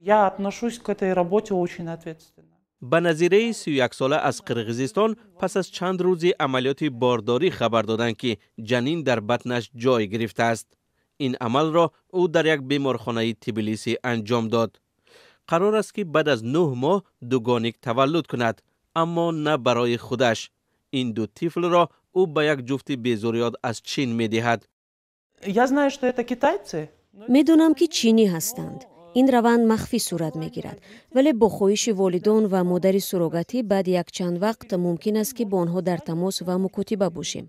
Я отношусь к этой работе очень ответственно. Ба Назираи 31сола аз Қирғизистон пас аз чанд рӯзи амалиёти бордорӣ хабар доданд, ки ҷанин дар батнаш ҷой гирифтааст. Ин амалро ӯ дар як беморхонаи Тбилиси анҷом дод. Қарор аст, ки баъд аз 9 моҳ дугоник таваллуд кунад, аммо на барои худаш. Ин ду тифлро ӯ ба як ҷуфти безурёт аз Чин медиҳад. Я знаю, что это китайцы. Медонам, ки чинӣ ҳастанд. Ин раванд махфӣ сурат мегирад, вале бо хоҳиши волидон ва модари суррогатӣ баъди якчанд вақт мумкин аст, ки бо онҳо дар тамос ва мукотиба бошем.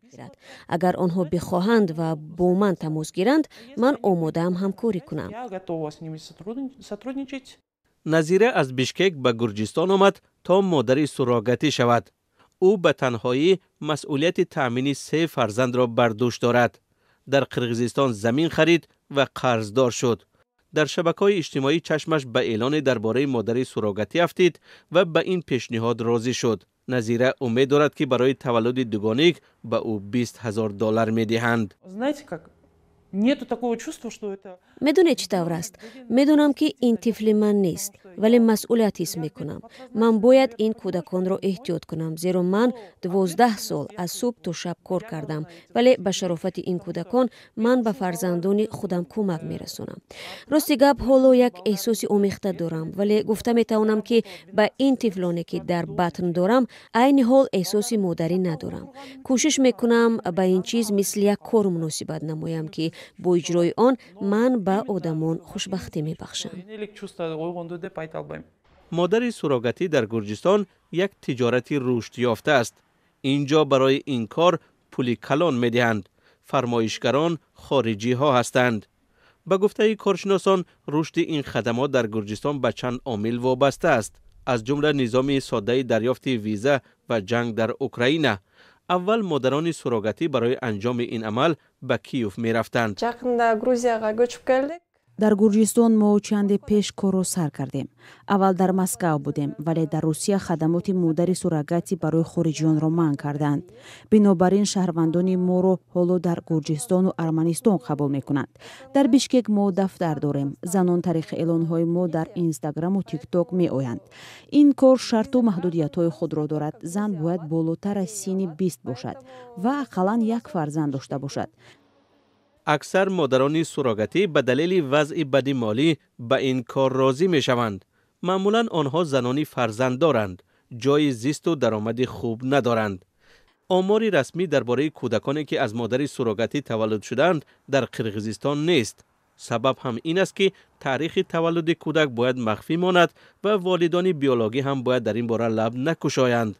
Агар онҳо бихоҳанд ва бо ман тамос гиранд, ман омодаам ҳамкорӣ кунам. Я готова с ними сотрудничать. Назира аз Бишкек ба Гурҷистон омад, то модари суррогатӣ шавад. Ӯ ба танҳоӣ масъулияти таъмини се фарзандро бар дӯш дорад. Дар Қирғизистон замин харид ва қарздор шуд. Дар шабакаҳои иҷтимоӣ чашмаш ба эълоне дар бораи модари суррогатӣ афтид ва ба ин пешниҳод розӣ шуд. Назира умед дорад, ки барои таваллуди дугоник ба ӯ 20 000 доллар медиҳанд. Знаете как? Нету такого чувства, что это. Медонед, чӣ тавр аст? Медонам, ки ин тифли ман нест, вале масъулият ҳис мекунам. Ман бояд ин кӯдаконро эҳтиёт кунам, зеро ман 12 сол аз субҳ то шаб кор кардам, вале ба шарофати ин кӯдакон ман ба фарзандони худам кӯмак мерасонам. Рости гап, ҳоло як эҳсоси омехта дорам, вале гуфта метавонам, ки ба ин тифлоне, ки дар батн дорам, айни ҳол эҳсоси модарӣ надорам. Кӯшиш мекунам ба ин чиз мисли як кор муносибат намоям, ки бо иҷрои он ман ба одамон хушбахтӣ мебахшам. Ойгонду деп айта албайм. Модари суррогатӣ дар Гурҷистон як тиҷорати рушдёфта аст. Ин ҷо барои ин кор пули калон медиҳанд. Фармоишгарон хориҷиҳо ҳастанд. Ба гуфтаи коршиносон, рушди ин хадамот дар Гурҷистон ба чанд омил вобаста аст, аз ҷумла низоми соддаи дарёфти виза ва ҷанг дар Украина. Аввал модарони суррогатӣ барои анҷоми ин амал ба Киев мерафтанд. Жакында Грузияга көчүп келдик. Дар Гурҷистон мо чанде пеш корро сар кардем. Аввал дар Москав будем, вале дар Русия хадамоти модари суррогатӣ барои хориҷиёнро манъ карданд. Бинобар ин шаҳрвандони моро ҳоло дар Гурҷистону Арманистон қабул мекунанд. Дар Бишкек мо дафтар дорем. Занон тариқи эълонҳои мо дар Инстаграму Тикток меоянд. Ин кор шарту маҳдудиятҳои худро дорад. Зан бояд болотар аз синни 20 бошад ва ақаллан як фарзанд дошта бошад. Аксар модарони суррогатӣ ба далели вазъи бади молӣ ба ин кор розӣ мешаванд. Маъмулан онҳо занони фарзанддоранд, ҷойи зисту даромади хуб надоранд. Омори расмӣ дар бораи кӯдаконе, ки аз модари суррогатӣ таваллуд шудаанд, дар Қирғизистон нест. Сабаб ҳам ин аст, ки таърихи таваллуди кӯдак бояд махфӣ монад ва волидони биологӣ ҳам бояд дар ин бора лаб накушоянд.